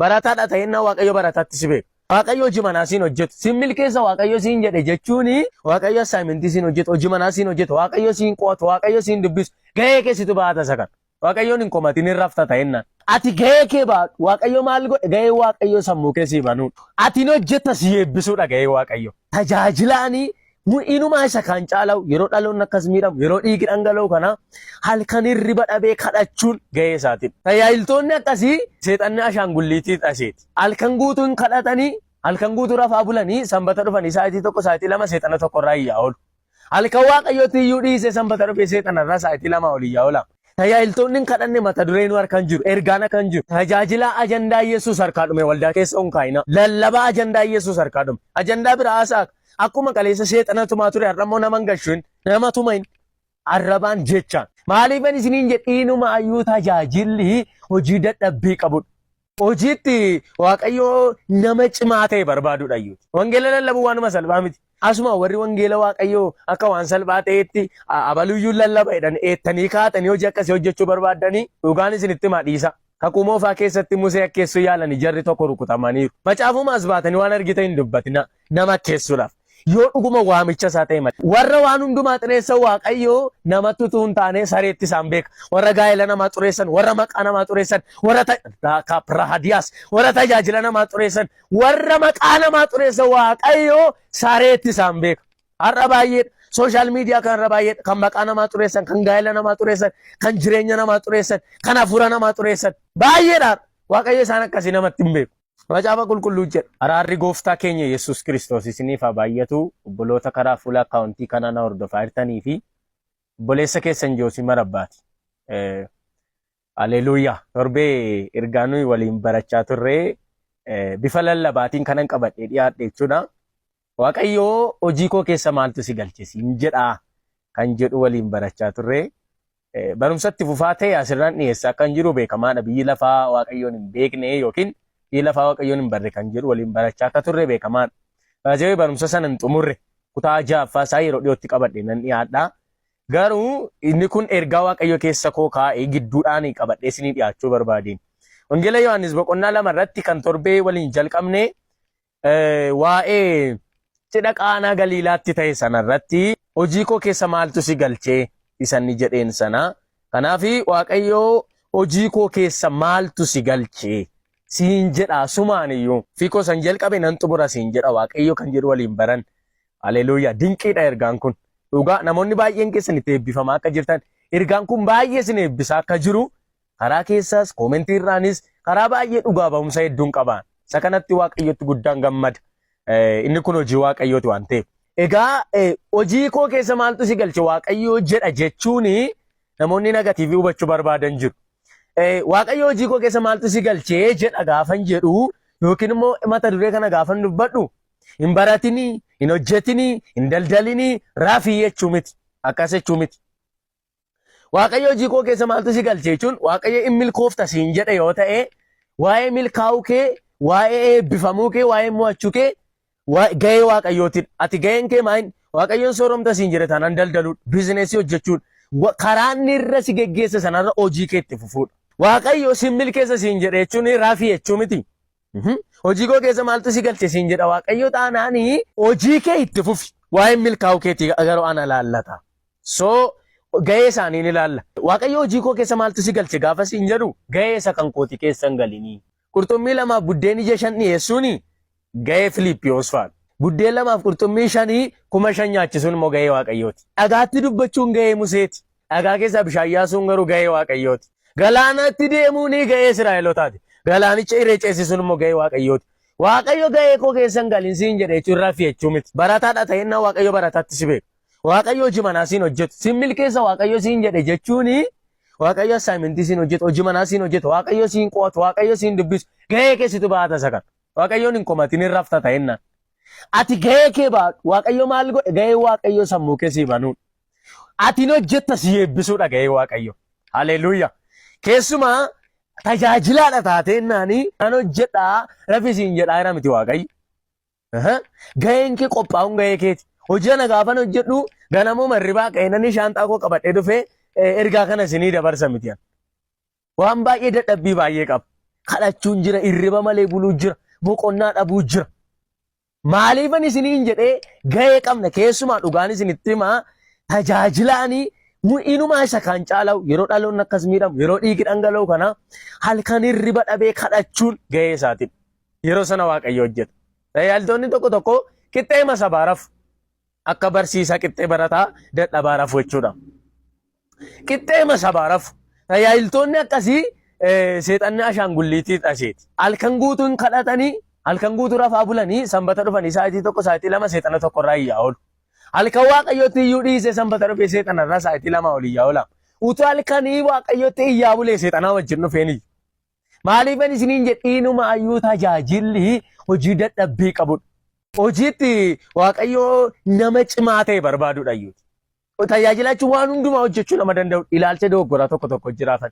Barataadha ta'ennaa Waaqayyo barataatti si beeka. Waaqayyo hojii manaa siin hojjetu. Sin milkeessa Waaqayyo siin jedhe jechuun Waaqayyo assignmentii siin hojjetu, hojii manaa siin hojjetu, Waaqayyo siin qo'atu, Waaqayyo siin dubbisu. Gahee kee situ baata isa kana. Waaqayyoon hin komatin hin rafta ta'ennaan. Ati gahee kee baadhu. Waaqayyo maal godhe? Gahee Waaqayyo sammuu kee sii banuudha. Ati hin hojjetta si eebbisuudha gahee Waaqayyo. Tajaajilaanii inumaa isa kaan caalau yeroo dhaloonni akkas miidhamu yeroo dhiigi dhangala'u kana halkan hirriba dhabee kadhachuun gahee isaatiin. Tajaajiltoonni akkasii seexanni ashaangulliitii dhaseeti. Halkan guutuu hin kadhatanii halkan guutuu rafaa bulanii sanbata dhufanii sa'aatii 1 sa'aatii 2 seexana tokko irraa iyyaa oolu. Halkan waaqayyootti iyyuu dhiisee sanbata dhufee seexana irraa sa'aatii 2 ol iyyaa oola. Tajaajiltoonni hin kadhanne mata dureen harka hin jiru, ergaan akka hin jiru. Tajaajilaa ajandaa Yesuus harkaa dhume waldaa keessa hin kaa'ina. Lallabaa ajandaa Yesuus harkaa dhume. Ajandaa biraa haasa'a. Akkuma kaleessa seexana tumaa ture har'a immoo nama hin gashuin, nama tuma hin arrabaan jechaan. Maaliifan isiniin jedhe inumaayyuu tajaajilli hojii dadhabbii qabudha. Hojiitti Waaqayyoo nama cimaa ta'e barbaadudha iyyuu. Wangeela lallabuu waanuma salphaa miti. Asuma warri wangeela Waaqayyoo akka waan salphaa ta'etti abaluyyuu lallaba jedhan eettanii kaatanii hojii akkasii hojjechuu barbaaddanii dhugaan isinitti himaa dhiisa. Kakuu moofaa keessatti Musee akkeessuu yaalanii jarri tokko rukutamaniiru. Macaafuma as baatanii waan argitan hin dubbatina nama akkeessuudhaaf. Yoo dhuguma waamicha isaa ta'e malee. Warra waan hundumaa xureessan Waaqayyo namatti utuu hin taane sareetti isaan beeka. Warra gaa'ela namaa xureessan, warra maqaa namaa xureessan, warra raakaaprahadiyaas, warra tajaajila namaa xureessan, warra maqaa namaa xureessan Waaqayyo sareetti isaan beeka. Har'a baay'eedha. Sooshaal miidiyaa kanarra baay'eedha. Kan maqaa namaa xureessan, kan gaa'ela namaa xureessan, kan jireenya namaa xureessan, kan hafuura namaa xureessan. Baay'eedha. Waaqayyo isaan akkasii namatti hin beeku. Macaafa Qulqulluu jedha. Araarri Gooftaa keenya Yesuus Kiristoos isiniif haa baay'atu. Obboloota karaa fuula akkaawuntii kanaa na hordofaa jirtanii fi obboleessa keessan Joosii Marabbaati. Haleluuyaa. Torbee ergaa nuyi waliin barachaa turre bifa lallabaatiin kanan qabadhee dhiyaadhe jechuudha. Waaqayyo hojii koo keessa maaltu si galche siin jedhaa kan jedhu waliin barachaa turre. Barumsatti fufaa ta'e asirraan dhiyeessaa kan jiru beekamaadha. Biyyi lafaa Waaqayyoon hin beekne yookiin biyyi lafaa Waaqayyoon hin barre kan jedhu waliin barachaa akka turre beekamaadha. Baay'ee barumsa sana hin xumurre kutaa ja'affaa isaa yeroo dhiyootti qabadhe nan dhiyaadha. Garuu inni kun ergaa Waaqayyo keessa koo kaa'ee gidduudhaan qabadhee isinii dhiyaachuu barbaadeen. Wangeela Yohaannis boqonnaa 2 irratti kan torbee waliin jalqabne waa'ee cidha Qaanaa Galiilaatti ta'e sanarratti hojii koo keessa maaltu si galchee isa inni jedheen sana. Kanaaf Waaqayyo hojii koo keessa maaltu si galchee siin jedha sumaan iyyuu. Fiikoo san jalqabe nan xumura siin jedha Waaqayyo kan jedhu waliin baran. Haleluuyaa dinqiidha ergaan kun. Dhugaa namoonni baay'een keessan itti eebbifamaa akka jirtan ergaan kun baay'ee isin eebbisaa akka jiru karaa keessaas koomentii irraanis karaa baay'ee dhugaa ba'umsa hedduun qaba. Isa kanatti Waaqayyotti guddaan gammada. Inni kun hojii Waaqayyooti waan ta'eef. Egaa hojii koo keessa maaltu si galche Waaqayyoo jedha jechuun namoonni nagatiivii hubachuu barbaadan jiru. Waaqayyo hojii koo keessa maaltu si galche jedha gaafan jedhu yookiin immoo mata duree kana gaafan dubbadhu hin baratinii, hin hojjetinii, hin daldalinii, rafii jechuu miti. Akkas jechuu miti. Waaqayyo hojii koo keessa maaltu si galche jechuun Waaqayyo in milkoofta siin jedhe yoo ta'e waa'ee milkaa'uu kee, waa'ee eebbifamuu kee, waa'ee mo'achuu kee gahee Waaqayyootiin. Ati gaheen kee maal? Waaqayyoon sooromta siin jedhe taanaan daldaluudha, biizinesii hojjechuudha. Karaa inni irra si geggeesse sanarra hojii kee itti fufuudha. Waaqayyo sin milkeessa siin jedhe jechuun rafii jechuu miti. Hojii koo keessa maaltu si galche siin jedha Waaqayyo taanaani hojii kee itti fufi. Waa'een milkaa'uu keetii garuu ana laallata. So gahee isaanii ni ilaalla. Waaqayyo hojii koo keessa maaltu si galche gaafa siin jedhu gahee isa kan kooti keessa hin galinii. Qurxummii lamaaf buddeen ija shan dhiyeessuun gahee Filiippiyoos fa'a. Buddeen lamaaf qurxummii shanii 5000 nyaachisuun immoo gahee Waaqayyooti. Dhagaatti dubbachuun gahee Museeti. Dhagaa keessaa bishaan yaasuun garuu gahee Waaqayyooti. Galaanatti deemuun gahee Israa'elotaati. Galaanicha irree ceesisuun immoo gahee Waaqayyooti. Waaqayyo gahee koo keessa hin galin siin jedhe jechuun rafi jechuu miti. Barataadha ta'ennaa Waaqayyo barataatti si beeka. Waaqayyo hojii manaa siin hojjetu. Siin milkeessa Waaqayyo siin jedhe jechuun Waaqayyo assignmentii siin hojjetu, hojii manaa siin hojjetu, Waaqayyo siin qo'atu, Waaqayyo siin dubbisu. Gahee kee situ baata isa kana. Waaqayyoon hin komatin hin rafta ta'ennaan. Ati gahee kee baadhu. Waaqayyo maal godhe? Gahee Waaqayyo sammuu kee sii banuudha. Ati hin hojjetta si eebbisuudha gahee Waaqayyo. Haleluuyaa. Keessumaa tajaajilaadha taateennaani nan hojjedhaa rafi siin jedhaa jira miti Waaqayyo. Gaheen kee qophaa'uun gahee keeti. Hojii ana gaafan hojjedhu ganamuma hirribaa ka'ee namni shaanxaa koo qabadhee dhufee ergaa kana isinii dabarsa miti. Waan baay'ee dadhabbii baay'ee qaba. Kadhachuun jira, irriba malee buluu jira, boqonnaa dhabuu jira. Maaliifan isiniin jedhee gahee qabna keessumaa dhugaan isinitti himaa tajaajilaanii inumaa isa kaan caalau yeroo dhaloonni akkas miidhamu yeroo dhiigi dhangala'u kana halkan hirriba dhabee kadhachuun gahee isaatiin yeroo sana Waaqayyo hojjeta. Tajaajiltoonni tokko tokko qixxee masabaa rafu akka barsiisaa qixxee barataa dadhabaa rafu jechuudha. Qixxee masabaa rafu. Tajaajiltoonni akkasii seexanni ashaangulliitii dhaseeti. Halkan guutuu hin kadhatanii, halkan guutuu rafaa bulanii sanbata dhufanii sa'aatii 1 sa'aatii 2 seexana tokko irraa iyyaa oolu. Halkan waaqayyotti iyyuu dhiisee sanbata dhufee seexana irraa sa'aatii 2 ol iyyaa oola. Utuu halkanii waaqayyotti iyyaa bulee seexanaa wajjin dhufeen iyyu. Maaliifan isiniin jedhe inumaayyuu tajaajilli hojii dadhabbii qabudha. Hojiitti waaqayyoo nama cimaa ta'e barbaadudha iyyuu. Tajaajila jechuun waan hundumaa hojjechuu nama danda'u ilaalcha dogoggoraa tokko tokko jiraafan.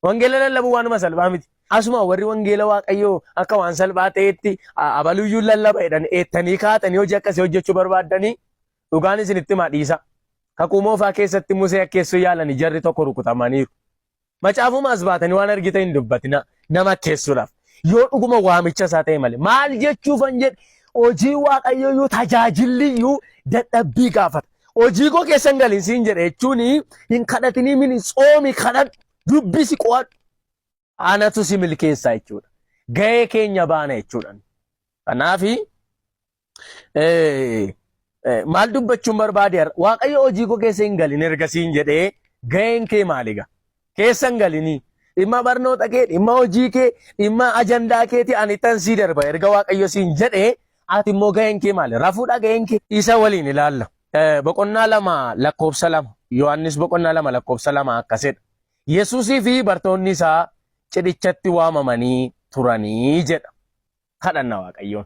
Wangeela lallabuu waanuma salphaa miti. Asuma warri wangeela waaqayyoo akka waan salphaa ta'etti abaluyyuu lallaba jedhan eettanii kaatanii hojii akkasii hojjechuu barbaaddanii dhugaan isinitti himaa dhiisa. Kakuu moofaa keessatti Musee akkeessuu yaalanii jarri tokko rukutamaniiru. Macaafuma as baatanii waan argitan hin dubbatina nama akkeessuudhaaf. Yoo dhuguma waamicha isaa ta'e malee. Maal jechuufan jedhe hojii waaqayyoo iyyuu tajaajilli iyyuu dadhabbii gaafata. Hojii koo keessa hin galin siin jedhe jechuun hin kadhatinii mini tsoomi kadhadhu dubbisi qo'adhu. Anatu si milkeessa jechuudha. Gahee keenya baana jechuudha. Kanaafi maal dubbachuun barbaade har'a? Waaqayyo hojii koo keessa hin galin erga siin jedhee gaheen kee maali gaa? Keessa hin galinii. Dhimma barnoota kee, dhimma hojii kee, dhimma ajandaa keetii ani tan sii darba erga Waaqayyo siin jedhee ati immoo gaheen kee maali? Rafuudha gaheen kee? Isa waliin ilaalla. Boqonnaa 2 lakkoofsa 2 Yohaannis boqonnaa 2 lakkoofsa 2 akkasidha. Yesuusii fi bartoonni isaa cidhichatti waamamanii turanii jedha. Kadhanna Waaqayyoon.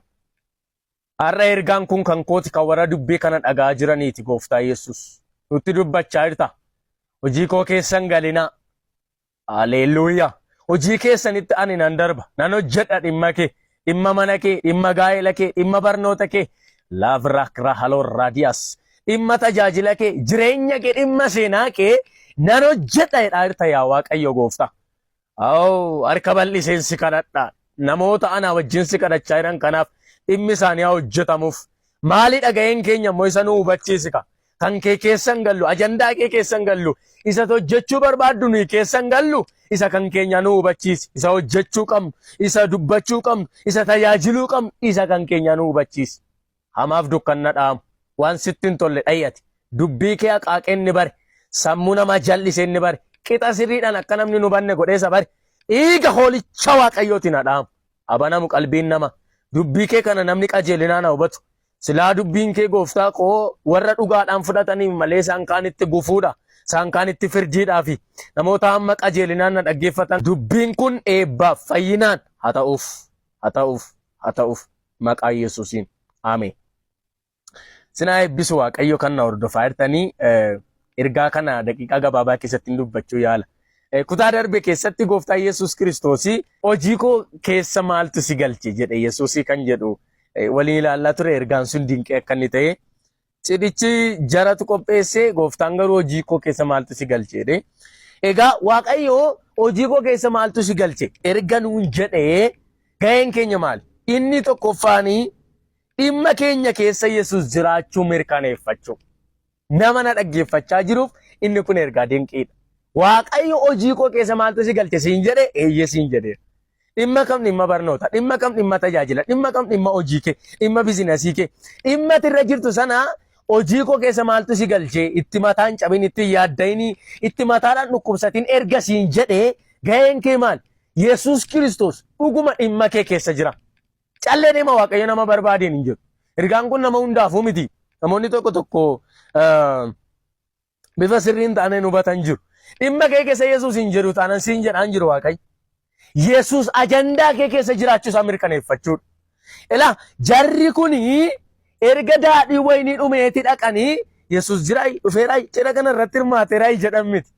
Har'a ergaan kun kan kooti kan warra dubbii kana dhagaa jiraniiti gooftaa Yesuus. Nutti dubbachaa jirta. Hojii koo keessan galinaa. Haleluuyaa. Hojii keessanitti ani nan darba. Nan hojjedha dhimma kee, dhimma mana kee, dhimma gaa'ela kee, dhimma barnoota kee. Laavraakra haloo raadiyaas. Dhimma tajaajila kee, jireenya kee, dhimma seenaa kee nan hojjedha jedhaa jirta yaa Waaqayyo gooftaa. Aww, harka bal'iseen si kadhadha. Namoota anaa wajjin si kadhachaa jiran kanaaf dhimmi isaanii haa hojjetamuuf. Maalidha ga'een keenya immoo isa nu hubachiisi ka. Kan kee keessa hin gallu, ajandaa kee keessa hin gallu, isa hojjechuu barbaaddu nuyi keessa hin gallu, isa kan keenya nu hubachiisi. Isa hojjechuu qabnu, isa dubbachuu qabnu, isa tajaajiluu qabnu, isa kan keenya nu hubachiisi. Hamaaf dukkanna dhaamu. Waan sitti hin tolle dha'i ati. Dubbii kee haqaaqee inni bare. Sammuu namaa jal'isee inni bare. Qixa sirriidhaan akka namni nu banne godhee isa bare. Dhiiga hoolicha waaqayyootiin haa dhaamu. Abanamu qalbiin nama. Dubbii kee kana namni qajeelinaan haa hubatu. Silaa dubbiin kee gooftaa koo warra dhugaadhaan fudhataniif malee isaan kaanitti gufuudha. Isaan kaanitti firdiidhaa fi namoota amma qajeelinaan na dhaggeeffatan dubbiin kun eebbaaf fayyinaan haa ta'uuf haa ta'uuf haa ta'uuf. Maqaa Yesuusiin. Ameen. Sinaa eebbisu Waaqayyo kan na hordofaa jirtanii ergaa kana daqiiqaa gabaabaa keessatti dubbachuu yaala. Kutaa darbe keessatti gooftaa Yesuus Kiristoosii hojii koo keessa maaltu si galche jedhe Yesuusii kan jedhu waliin ilaallaa ture ergaan sun dinqii akka inni ta'e. Cidhichi jaratu qopheesse gooftaan garuu hojii koo keessa maaltu si galche jedhe. Egaa Waaqayyo hojii koo keessa maaltu si galche erga nuun jedhee gaheen keenya maali? Inni tokkoffaanii dhimma keenya keessa Yesuus jiraachuu mirkaneeffachuu. Nama na dhaggeeffachaa jiruuf inni kun ergaa dinqiidha. Waaqayyo hojii koo keessa maaltu si galche siin jedhe eeyyee siin jedheera. Dhimma kam dhimma barnoota, dhimma kam dhimma tajaajila, dhimma kam dhimma hojii kee, dhimma bizinasii kee, dhimma irra jirtu sana hojii koo keessa maaltu si galchee itti mataan cabin, itti yaadda'inii, itti mataadhaan dhukkubsatin erga siin jedhee gaheen kee maal? Yesuus Kiristoos dhuguma dhimma kee keessa jira. Callee deema Waaqayyo nama barbaadeen hin jiru. Ergaan kun nama hundaafuu miti. Namoonni tokko tokko bifa sirriin taaneen hubatan jiru. Dhimma kee keessa Yesuus hin jiru taanan siin jedhaan jiru Waaqayyo. Yesuus ajandaa kee keessa jiraachuu isaa mirkaneeffachuudha. Ilaa jarri kuni erga daadhii wayinii dhumeeti dhaqanii Yesuus jiraayi dhufeeraayi cidha kana irratti hirmaateeraayi jedhan miti.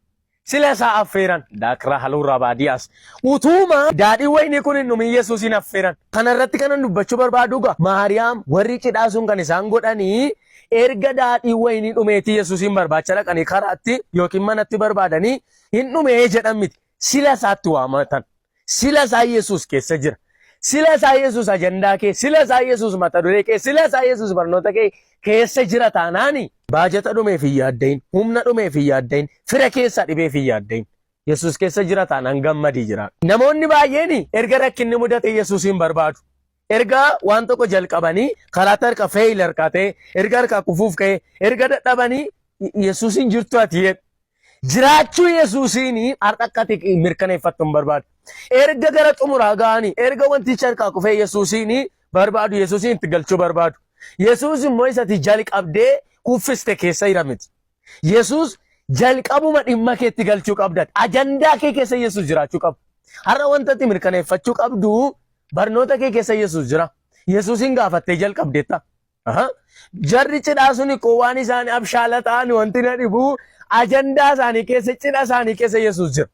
Sila isaa affeeran. Daakraa haluu rabaadiyaas. Utuuma daadhii wayinii kun hin dhumin Yesuusin affeeran. Kana irratti kanan dubbachuu barbaadu egaa Maariyaam warri cidhaa sun kan isaan godhanii erga daadhii wayinii dhumeetii Yesuusin barbaacha dhaqanii karaatti yookiin manatti barbaadanii hin dhumee jedhan miti. Sila isaatti waamatan. Sila isaa Yesuus keessa jira. Sila isaa Yesuus ajandaa kee, sila isaa Yesuus mata duree kee, sila isaa Yesuus barnoota kee keessa jira taanaani baajata dhumeef hin yaaddayin, humna dhumeef hin yaaddayin, fira keessaa dhibeef hin yaaddayin. Yesuus keessa jira taanaan gammadii jira. Namoonni baay'een erga rakkinni mudate Yesuusiin barbaadu. Erga waan tokko jalqabanii karaatti harka fail harkaa ta'e, erga harkaa kufuuf ka'e, erga dadhabanii Yesuusiin jirtu ati jedhu. Jiraachuu Yesuusiin har'a akka ati mirkaneeffattu hin barbaadu. Erga gara xumuraa ga'anii, erga wantichi harkaa kufee Yesuusiin barbaadu, Yesuusiin itti galchuu barbaadu. Yesuus immoo isati jalqabdee kuffiste keessa jira miti. Yesuus jalqabuma dhimma keetti galchuu qabda. Ajandaa kee keessa Yesuus jiraachuu qaba. Har'a wanta ati mirkaneeffachuu qabdu barnoota kee keessa Yesuus jira. Yesuusiin gaafattee jalqabdeetta. Aha. Jarri cidhaa suni koo waan isaan abshaala ta'an wanti na dhibu ajandaa isaanii keessa cidha isaanii keessa Yesuus jira.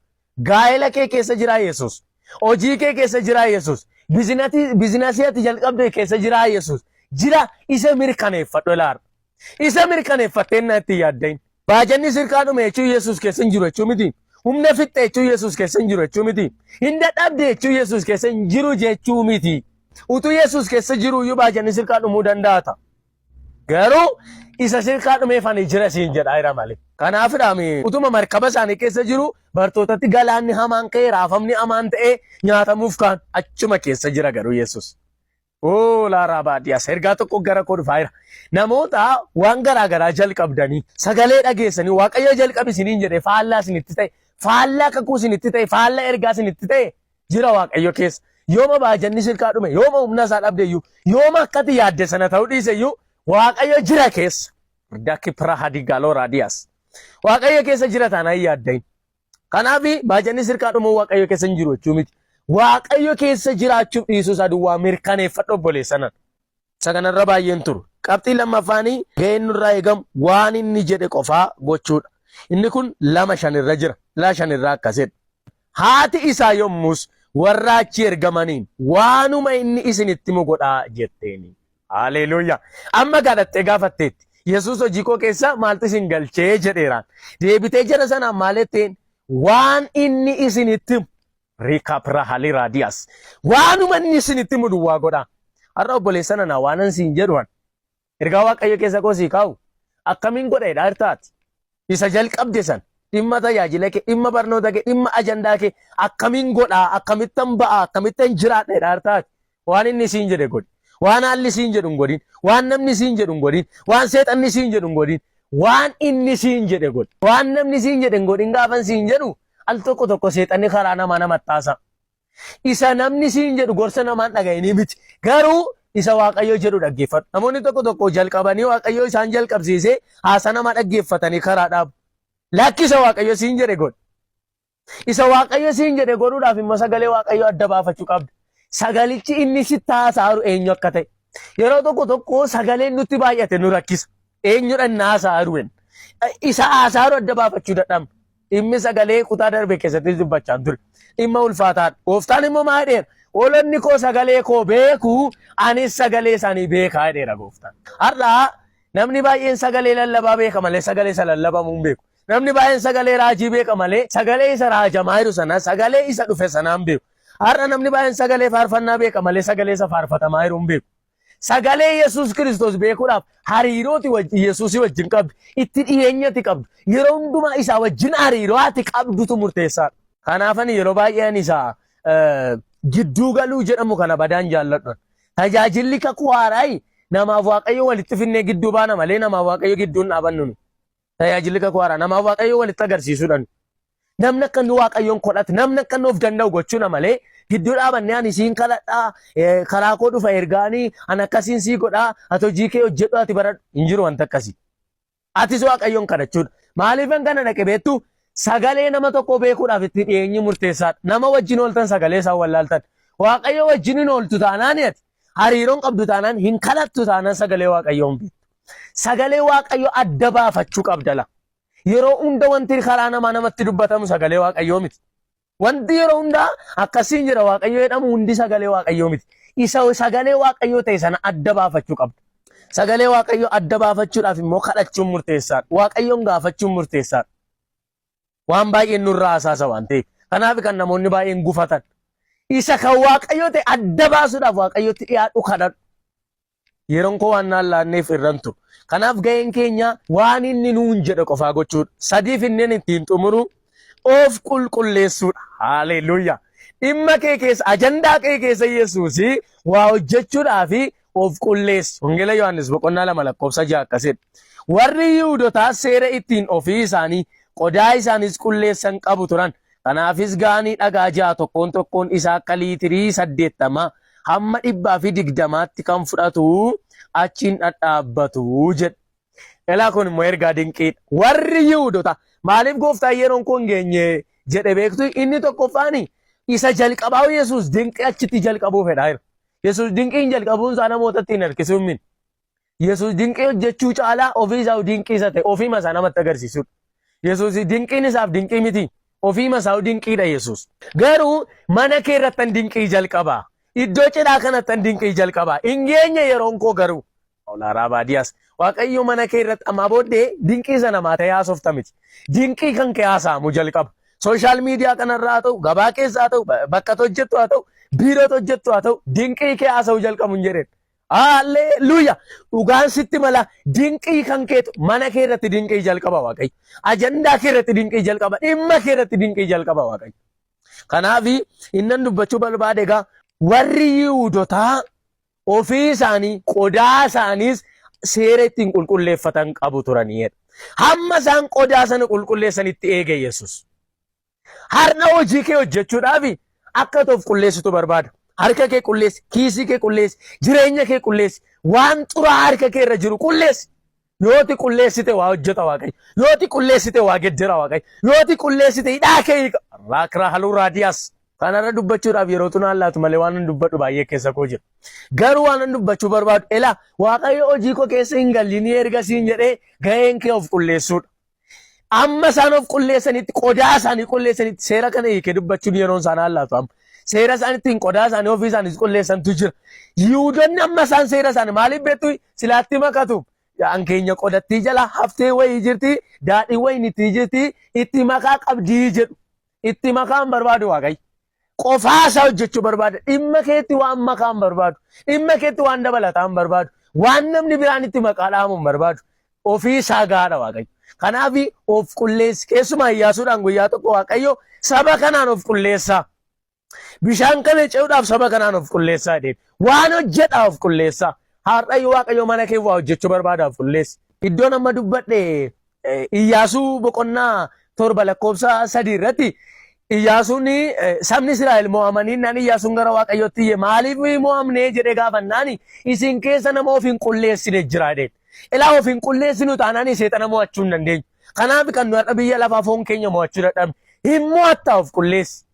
Gaa'ela kee keessa jira Yesuus. Hojii kee keessa jira Yesuus. Bizinasii ati jalqabde keessa jira Yesuus. Jira isa mirkaneeffadhu ilaara. Isa mirkaneeffattee na itti yaaddain. Baajanni sirkaa dhume jechuun Yesuus keessa hin jiru jechuu miti. Humna fixxe jechuun Yesuus keessa hin jiru jechuu miti. Hin dadhabde jechuun Yesuus keessa hin jiru jechuu miti. Utuu Yesuus keessa jiru iyyuu baajanni sirkaa dhumuu danda'a ta'a. Garuu isa sirkaa dhumeef ani jira siin jedhaa jira malee. Kanaafidha utuma markaba isaanii keessa jiru bartootatti galaanni hamaan ka'e raafamni hamaan ta'e nyaatamuuf kaan achuma keessa jira garuu Yesuus. Oo laaraa baadiyyaas ergaa tokko gara koo dhufaa jira. Namoota waan garaa garaa jalqabdanii sagalee dhageessanii Waaqayyo jalqabi isiniin jedhee faallaa isinitti ta'e faallaa kakuu isinitti ta'e faallaa ergaa isinitti ta'e jira Waaqayyo keessa. Yooma baajanni sirkaa dhume yooma humna isaa dhabde iyyuu yooma akkati yaadde sana ta'uu dhiise iyyuu Waaqayyo jira keessa. Daki prahadi galoo raadiyaas. Waaqayyo keessa jira taanaan hin yaaddain. Kanaaf baajanni sirkaa dhumuu Waaqayyo keessa hin jiru jechuu miti. Waaqayyo keessa jiraachuuf dhiisuu isaa duwwaa mirkaneeffadhu obboleessa nana. Isa kanarra baay'een turu. Qabxii lammaffaanii ga'een nurraa eegamu waan inni jedhe qofaa gochuudha. Inni kun lama shanirra jira. Laa shanirraa akkasidha. Haati isaa yommus warra achi ergamaniin waanuma inni isinitti himu godhaa jetteeni. Haleluuyaa. Amma kadhattee gaafatteetti. Yesuus hojii koo keessa maaltu isin galchee jedheeraan. Deebitee jara sanaan maal jetteen? Waan inni isinitti himu. Riikapra haliraadiyas. Waanuma inni isinitti himu duwwaa godhaa. Har'a obboleessa nana waanan siin jedhu an. Ergaa Waaqayyo keessa koo sii kaa'u. Akkamiin godha jedhaa jirtaati. Isa jalqabde san dhimma tajaajila kee, dhimma barnoota kee, dhimma ajandaa kee akkamiin godhaa, akkamittan ba'aa, akkamittan jiraadha jedhaa jirtaati. Waan inni siin jedhe godhi. Waan haalli siin jedhu hin godhin. Waan namni siin jedhu hin godhin. Waan seexanni siin jedhu hin godhin. Waan inni siin jedhe godhi. Waan namni siin jedhe hin godhin gaafan siin jedhu al tokko tokko seexanni karaa namaa namatti haasa'a. Isa namni siin jedhu gorsa namaan dhaga'inii miti. Garuu isa Waaqayyo jedhu dhaggeeffadhu. Namoonni tokko tokko jalqabanii Waaqayyo isaan jalqabsiisee haasaa namaa dhaggeeffatanii karaa dhaabu. Lakki isa Waaqayyo siin jedhe godhi. Isa Waaqayyo siin jedhe godhuudhaaf immoo sagalee Waaqayyo adda baafachuu qabda. Sagalichi inni sitti haasa'aa jiru eenyu akka ta'e. Yeroo tokko tokko sagaleen nutti baay'ate nu rakkisa. Eenyudha inni haasa'aa jiru jenna. Isa haasa'aa jiru adda baafachuu dadhabna. Dhimmi sagalee kutaa darbe keessatti dubbachaa ture. Dhimma ulfaataadha. Gooftaan immoo maal jedheera? Hoolonni koo sagalee koo beeku, anis sagalee isaanii beekaa jedheera gooftaan. Har'a namni baay'een sagalee lallabaa beeka malee sagalee isa lallabamu hin beeku. Namni baay'een sagalee raajii beeka malee sagalee isa raajamaa jiru sana sagalee isa dhufe sanaa hin beeku. Har'a namni baay'een sagalee faarfannaa beeka malee sagalee isa faarfatamaa jiru hin beeku. Sagalee Yesuus Kiristoos beekuudhaaf hariirooti Yesuusii wajjin qabdu, itti dhiyeenyati qabdu, yeroo hundumaa isaa wajjin hariiroo ati qabdutu murteessaadha. Kanaaf ani yeroo baay'ee ani isa gidduu galuu jedhamu kana badaan jaalladhu. Tajaajilli kakuu haaraayi namaaf Waaqayyo walitti finnee gidduu baana malee namaaf Waaqayyo gidduu hin dhaabannu. nu. Tajaajilli kakuu haaraa namaaf Waaqayyo walitti agarsiisuudhaan. Namni akka inni Waaqayyoon kadhatu, namni akka inni of danda'u gochuudha malee gidduu dhaabannee ani siin kadhadhaa, karaa koo dhufa ergaanii, ani akkasiin sii godhaa, ati hojii kee hojjedhu ati baradhu. Hin jiru wanta akkasii. Atis Waaqayyoon kadhachuudha. Maaliifan kana dhaqe beektu? Sagalee nama tokkoo beekuudhaaf itti dhiyeenyi murteessaadha. Nama wajjin ooltan sagalee isaan wallaaltan. Waaqayyo wajjin hin ooltu taanaan ati hariiroon qabdu taanaan hin kadhattu taanaan sagalee Waaqayyoo hin beektu. Sagalee Waaqayyoo adda baafachuu qabda la. Yeroo hunda wanti karaa namaa namatti dubbatamu sagalee Waaqayyoo miti. Wanti yeroo hundaa akkasiin jira Waaqayyoo jedhamu hundi sagalee Waaqayyoo miti. Isa sagalee Waaqayyoo ta'e sana adda baafachuu qabda. Sagalee Waaqayyoo adda baafachuudhaaf immoo kadhachuun murteessaadha. Waaqayyoon gaafachuun murteessaadha. Waan baay'een nurraa hasaasa waan ta'eef. Kanaaf kan namoonni baay'een gufatan. Isa kan Waaqayyoo ta'e adda baasuudhaaf Waaqayyotti dhiyaadhu kadhadhu. Yeroon koo waan naan laanneef irran turu. Kanaaf ga'een keenya waan inni nuun jedhe qofaa gochuudha. Sadiif inneen ittiin xumuru of qulqulleessuudha. Haaleluyyaa. Dhimma kee keessa, ajandaa kee keessa Yesuus waa hojjechuudhaaf of qulleessi. Wangeela Yohaannis boqonnaa 2 lakkoofsa 6 akkas jedha. Warri Yihuudotaa seera ittiin ofii isaanii qodaa isaanis qulleessan qabu turan. Kanaafis gaanii dhagaa 6 tokkoon tokkoon isaa akka liitirii 80 hamma 120tti kan fudhatu achiin dhadhaabbatu jedhe. Elaa kun immoo ergaa dinqiidha. Warri Yihuudota maaliif gooftaan yeroon kun geenye jedhe beektu inni tokkoffaan isa jalqabaa Yesuus dinqii achitti jalqabuu fedhaa jira. Yesuus dinqiin jalqabuun isaa namootatti hin harkisuun miti. Yesuus dinqii hojjechuu caalaa ofii isaa dinqii isa ta'e ofiima isaa namatti agarsiisudha. Yesuus dinqiin isaaf dinqii miti. Ofiima isaa dinqiidha Yesuus. Garuu mana kee irrattan dinqii jalqaba. Iddoo cidhaa kanattan dinqii jalqaba. Hin geenye yeroon koo garuu. Olaaraa baadiyaas. Waaqayyo mana kee irratti ammaa booddee dinqii isa namaa ta'ee haasofta miti. Dinqii kan kee haasa'amu jalqaba. Sooshaal miidiyaa kanarraa haa ta'u, gabaa keessa haa ta'u, bakka hojjettu haa ta'u, biiroo hojjettu haa ta'u, dinqii kee haasa'u jalqabu hin jedheen. Haalleluuya! Dhugaan sitti mala dinqii kan keetu mana kee irratti dinqii jalqaba Waaqayyo. Ajandaa kee irratti dinqii jalqaba. Dhimma kee irratti dinqii jalqaba Waaqayyo. Kanaaf innan dubbachuu barbaade egaa warri Yihuudotaa ofii isaanii qodaa isaaniis seera ittiin qulqulleeffatan qabu turaniidha. Hamma isaan qodaa sana qulqulleessanitti eege Yesus. Har'a hojii kee hojjechuudhaaf akka ati of qulleessitu barbaada. Harka kee qulleessi, kiisii kee qulleessi, jireenya kee qulleessi, waan xuraa'aa harka kee irra jiru qulleessi. Yoo ati qulleessite waa hojjeta Waaqayyo. Yoo ati qulleessite waa geddera Waaqayyo. Yoo ati qulleessite hidhaa kee hiika. Raakraa haluu raadiyaas. Kanarra dubbachuudhaaf yerootu naan laatu malee waan an dubbadhu baay'ee keessa koo jira. Garuu waan an dubbachuu barbaadu elaa Waaqayyo hojii koo keessa hin gallinii erga siin jedhee gaheen kee of qulleessuudha. Amma isaan of qulleessanitti qodaa isaanii qulleessanitti seera kana hiikee dubbachuun yeroon isaan hallaatu amma. Seera isaan ittiin qodaa isaanii ofii isaaniis qulleessantu jira. Yihuudonni amma isaan seera isaanii maaliif beektu silaatti makatu. An keenya qodattii jala haftee wayii jirti daadhii wayinitti jirti itti makaa qabdii jedhu. Itti makaa hin barbaadu Waaqayyo. Qofaa isaa hojjechuu barbaada. Dhimma keetti waan makaa hin barbaadu. Dhimma keetti waan dabalataa hin barbaadu. Waan namni biraan itti maqaa dhaamu hin barbaadu. Ofii isaa gahaadha Waaqayyo. Kanaaf of qulleessi. Keessumaa Iyyaasuudhaan guyyaa tokko Waaqayyo saba kanaan of qulleessaa. Bishaan kana ce'uudhaaf saba kanaan of qulleessaa jedheen. Waan hojjedhaa of qulleessaa. Har'ayyuu Waaqayyo mana kee waa hojjechuu barbaada of qulleessi. Iddoon amma dubbadhe Iyyaasuu boqonnaa 7 lakkoofsa 3 irratti Iyyaasuun sabni Israa'el mo'amanii naan Iyyaasuun gara Waaqayyootti iyye maaliif mo'amnee jedhee gaafannaan isin keessa nama of hin qulleessine jira jedheen. Ilaa of hin qulleessinu taanaan seexana mo'achuu hin dandeenyu. Kanaaf kan nu har'a biyya lafaa foon keenya mo'achuu dadhabne. Hin mo'attaa of qulleessi.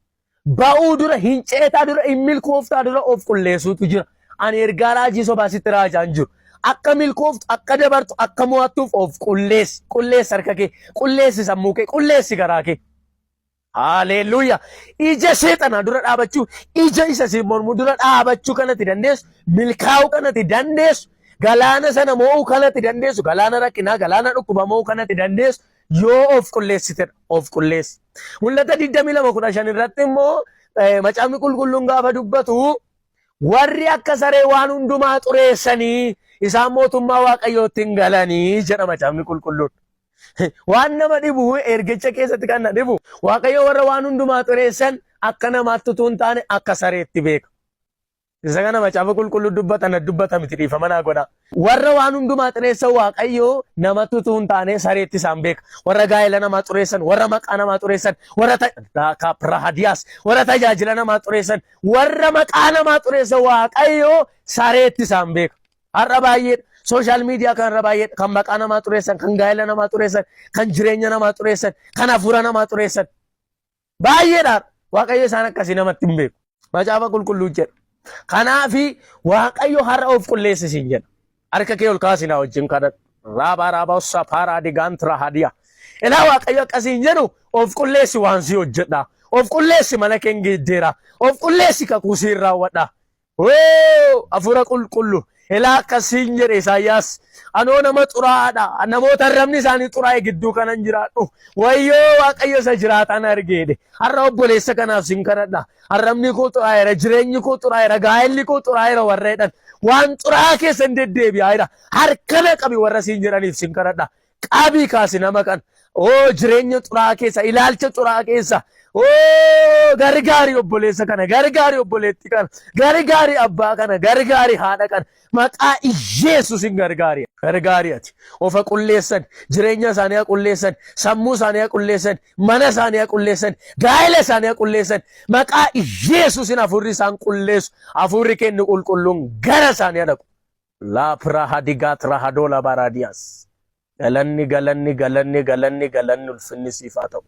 Ba'uu dura, hin ceetaa dura, hin milkooftaa dura of qulleessuutu jira. Ani ergaa raajii sobaa sitti raajaa hin jiru. Akka milkooftu, akka dabartu, akka mo'attuuf of qulleessi. Qulleessi harka kee, qulleessi sammuu kee, qulleessi garaa kee. Haleluuyaa! Ija seexanaa dura dhaabachuu, ija isa siin mormu dura dhaabachuu kanatti dandeessu, milkaa'uu kanatti dandeessu, galaana sana mo'uu kanatti dandeessu, galaana rakkinaa, galaana dhukkuba mo'uu kanatti dandeessu, yoo of qulleessitedha. Of qulleessi. Mul'ata 22:15 irratti immoo macaafni qulqulluun gaafa dubbatu warri akka saree waan hundumaa xureessanii isaan mootummaa waaqayyootti hin galanii jedha macaafni qulqulluun. Waan nama dhibu ergicha keessatti kan na dhibu waaqayyo warra waan hundumaa xureessan akka namaatti utuu hin taane akka sareetti beeka. Isa kana macaafa qulqulluu dubbata na dubbata miti dhiifama naa godhaa. Warra waan hundumaa xureessan Waaqayyo namatti utuu hin taane sareetti isaan beeka. Warra gaa'ela namaa xureessan, warra maqaa namaa xureessan, warra prahadiyaas, warra tajaajila namaa xureessan, warra maqaa namaa xureessan Waaqayyo sareetti isaan beeka. Har'a baay'eedha. Sooshaal miidiyaa kanarra baay'eedha. Kan maqaa namaa xureessan, kan gaa'ela namaa xureessan, kan jireenya namaa xureessan, kan hafuura namaa xureessan. Baay'eedha. Waaqayyo isaan akkasii namatti hin beeku. Macaafa qulqulluu jedha. Kanaafi Waaqayyo har'a of qulleessi siin jedha. Harka kee ol kaasi na wajjin kadhadhu. Raabaa raabaa ussa paaraa digaantra hadiya. Ilaa Waaqayyo akkasiin jedhu of qulleessi waan sii hojjedha. Of qulleessi mana kee hin geeddeera. Of qulleessi kakuu siin raawwadha. Hoo! Hafuura qulqullu. Ilaa akkasiin jedhe Isaayyaas. Anoo nama xuraa'aadha. Namoota arrabni isaanii xuraa'e gidduu kanan jiraadhu. Wayyoo Waaqayyo isa jiraataan argeedhe. Har'a obboleessa kanaaf sin kadhadha. Arrabni koo xuraa'eera, jireenyi koo xuraa'eera, gaa'elli koo xuraa'eera warra jedhan. Waan xuraa'aa keessa hin deddeebi'aa jira. Harka na qabi warra siin jedhaniif sin kadhadha. Qabii kaasi nama kana. Oo jireenya xuraa'aa keessa, ilaalcha xuraa'aa keessa. Oo gargaari obboleessa kana, gargaari obboleettii kana, gargaari abbaa kana, gargaari haadha kana. Maqaa Iyeesuusin gargaari. Gargaari ati. Ofa qulleessan, jireenya isaanii haa qulleessan, sammuu isaanii haa qulleessan, mana isaanii haa qulleessan, gaa'ela isaanii haa qulleessan. Maqaa Iyeesuusin hafuurri isaan qulleessu, hafuurri kennu qulqulluun gara isaanii haa dhaqu. Laa prahadigat rahadola baradias. Galanni galanni galanni galanni galanni ulfinni siif haa ta'u.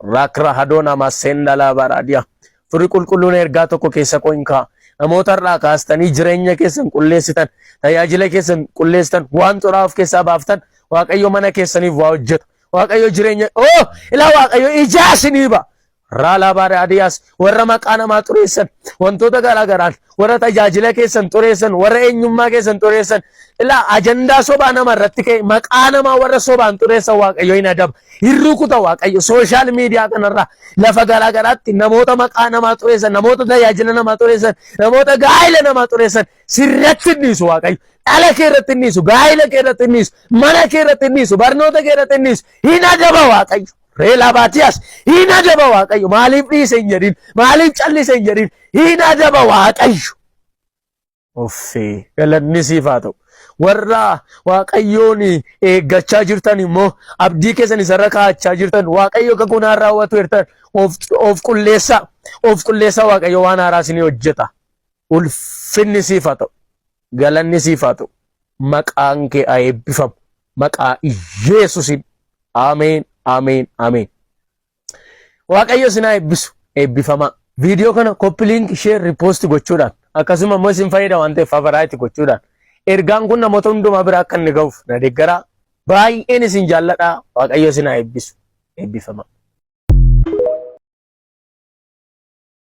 Rakrahadoona masendala baradia. Furri qulqulluun ergaa tokko keessa koo hin kaa'a. Namoota irraa kaastanii jireenya keessan qulleessitan, tajaajila keessan qulleessitan, waan xuraa'aa of keessaa baaftan, Waaqayyo mana keessaniif waa hojjeta. Waaqayyo jireenya, oh, ilaa Waaqayyo ijaa isinii ba'a. Raalaa Baaraadiyaas warra maqaa namaa xureessan wantoota garaa garaan warra tajaajila keessan xureessan warra eenyummaa keessan xureessan ilaa ajandaa sobaa nama irratti ka'e maqaa namaa warra sobaan xureessan Waaqayyo hin adaba hin rukuta Waaqayyo sooshaal miidiyaa kanarraa lafa garaa garaatti namoota maqaa namaa xureessan namoota tajaajila namaa xureessan namoota gaa'ela namaa xureessan sirratti hin dhiisu Waaqayyo dhala kee irratti hin dhiisu gaa'ela kee irratti hin dhiisu mana kee irratti hin dhiisu barnoota kee irratti hin dhiisu hin adaba Waaqayyo. Reelaa baatiyaas hin adaba Waaqayyo maaliif dhiise hin jedhin maaliif callise hin jedhin hin adaba Waaqayyo. Uffee galanni siif haa ta'u. Warra Waaqayyoon eeggachaa jirtan immoo abdii keessan isarra kaa'achaa jirtan Waaqayyo kakuu naan raawwatu jirtan of qulleessaa of qulleessaa Waaqayyo waan haaraa isinii hojjeta. Ulfinni siif haa ta'u. Galanni siif haa ta'u. Maqaan kee haa eebbifamu. Maqaa Yesuusiin. Ameen, ameen, ameen. Waaqayyo isin haa eebbisu. Eebbifamaa. Viidiyoo kana copy link, share, repost gochuudhaan akkasuma immoo isin fayyada waan ta'eef favorite gochuudhaan ergaan kun namoota hundumaa bira akka inni ga'uuf na deeggaraa. Baay'een isin jaalladha. Waaqayyo isin haa eebbisu. Eebbifamaa.